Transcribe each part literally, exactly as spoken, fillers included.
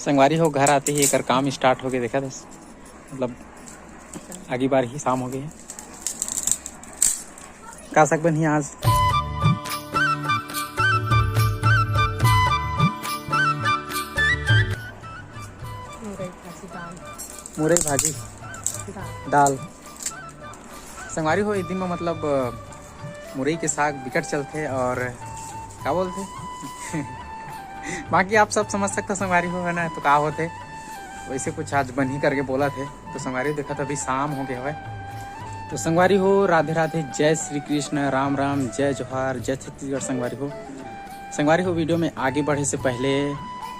संगवारी हो, घर आते ही एकर काम start हो गए, देखा थे, मतलब आगी बार ही शाम हो गई है। का साग बनही आज? मुरई भाजी, दाल। मुरई भाजी, दाल। दाल। संगवारी हो, ए दिन में मतलब मुरई के साग बिकट चलथे और का बोलथे बाकी आप सब समझ सकता संगवारी हो, है ना, तो का होथे। वैसे कुछ आज बनही करके बोला थे। तो संगवारी हो, देखा था अभी शाम हो गया हवय। तो संगवारी हो, राधे राधे, जय श्री कृष्ण, राम राम, जय जोहार, जय छत्तीसगढ़। संगवारी हो, संगवारी हो, वीडियो में आगे बढ़े से पहले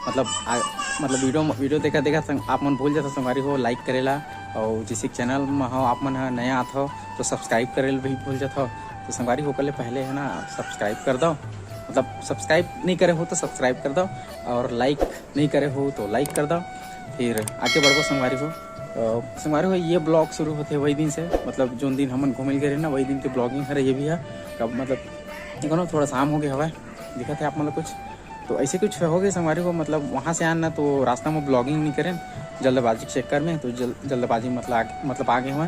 मतलब आ, मतलब वीडियो वीडियो देखा देखा संग, आप मन भूल जाता संगवारी हो लाइक करेला। और जैसे चैनल में हो आप मन ह नया आथो तो सब्सक्राइब करे भी भूल जाथो। तो संगवारी हो, ओकर ले पहले है ना, सब्सक्राइब कर दो, मतलब सब्सक्राइब नहीं करे हो तो सब्सक्राइब कर दो, और लाइक नहीं करे हो तो लाइक कर दो। फिर आगे बढ़बो संगवारी हो। अ, संगवारी हो, ये ब्लॉग शुरू होते वही दिन से, मतलब जोन दिन हमन घूमे गए रहे ना, वही दिन के ब्लॉगिंग हरे ये भी है। कब मतलब देखो ना, थोड़ा शाम हो गया हवा है, दिखा थे आप मतलब कुछ तो ऐसे कुछ हो गए संगवारी हो, मतलब वहाँ से आन ना तो रास्ता में ब्लॉगिंग नहीं करें, जल्दबाजी के चक्कर में, तो जल, जल्दबाजी मतलब आगे, मतलब आगे हुआ।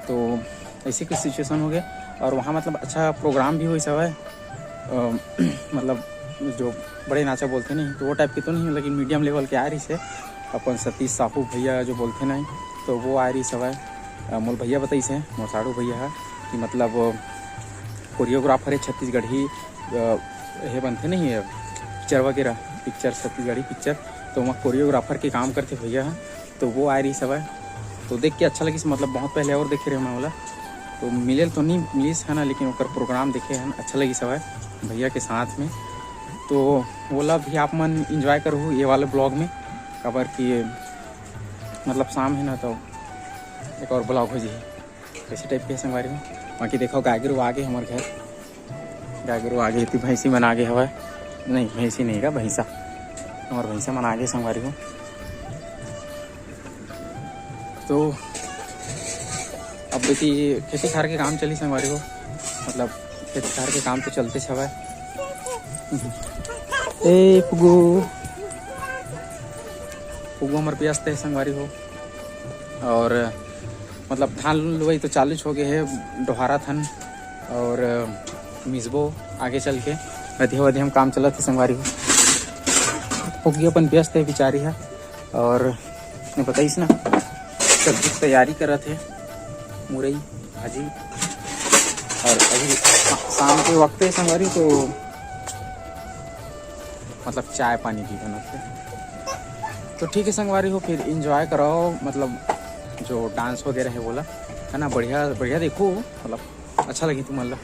तो ऐसे कुछ सिचुएशन हो गए। और वहाँ मतलब अच्छा प्रोग्राम भी हुई सब है, अ, मतलब जो बड़े नाचा बोलते नहीं तो वो टाइप के तो नहीं, लेकिन मीडियम लेवल के आ रही से अपन सतीश साहू भैया जो बोलते नहीं, तो वो आ रही सब है। अ, मोर भैया बताइस है, मोर साढ़ू भैया है कि मतलब कोरियोग्राफर है छत्तीसगढ़ी, अ, ये बनते नहीं है पिक्चर वगैरह, पिक्चर छत्तीसगढ़ी पिक्चर, तो वहाँ कोरियोग्राफर के काम करते भैया है, तो वो आए रही सब है। तो देख के अच्छा लगिस, मतलब बहुत पहले और देखे रहे मैं ओला, तो मिले तो नहीं मिलिस है ना, लेकिन ओकर प्रोग्राम देखे हैं, अच्छा लगिस हवय भैया के साथ में। तो ओला भी आप मन इंजॉय करहू ये वाले ब्लॉग में, काबर कि मतलब शाम है ना, तो एक और ब्लॉग हो जाए। ऐसे टाइप के संगवारी हो। बाकी देखो गाय गरु आगे हमारे घर, गाय गरु आगे इतनी भैंसी मन आगे हवा, नहीं भैंसी नहीं का भैंसा, हमारे भैंसा मन आगे संगवारी हो। तो अब बेटी खेती खार के काम चली संगवारी हो, मतलब खेती खार के काम तो चलते हवा। ए पुगु, पुगु हमारे व्यस्त है संगवारी हो। और मतलब धान लुवई तो चालू हो गए है, डोहारा थन और मिसबो आगे चल के। अधिया वधिया में काम चलत है संगवारी हो। पुगु अपन व्यस्त है बिचारी है, और ने बताइस ना सब्जी की तैयारी करत है, मुरई भाजी। और अभी शा-, शाम के वक्त है संगवारी, तो मतलब चाय पानी भी बनत है। तो ठीक है संगवारी हो, फिर इंजॉय कराओ, मतलब जो डांस वगैरह है बोला है ना, बढ़िया बढ़िया देखो, मतलब अच्छा लगी तुम ला।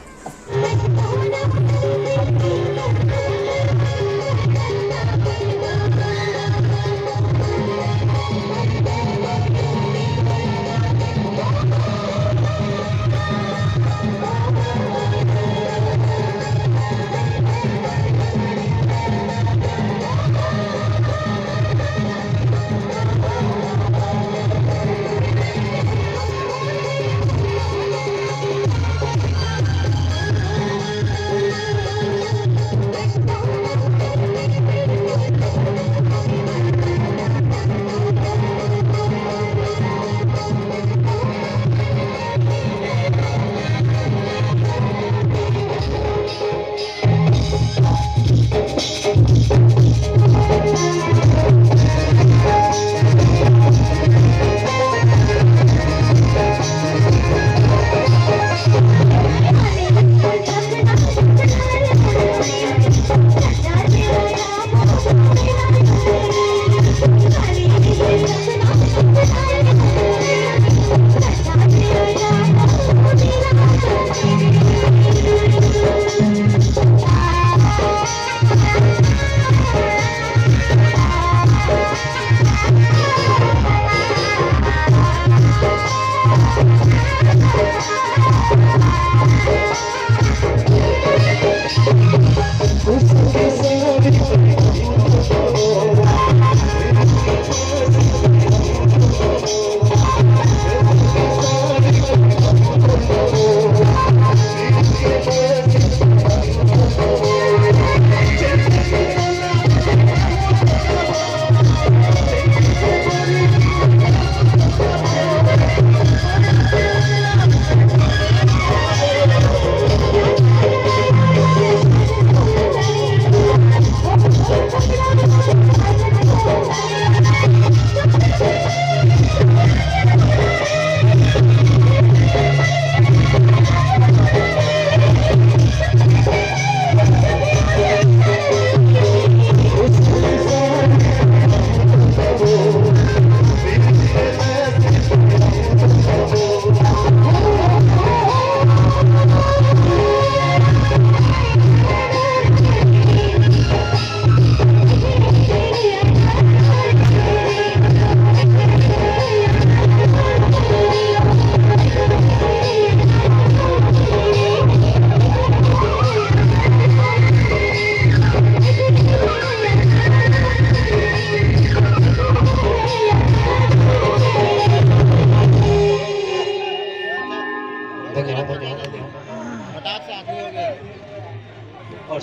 और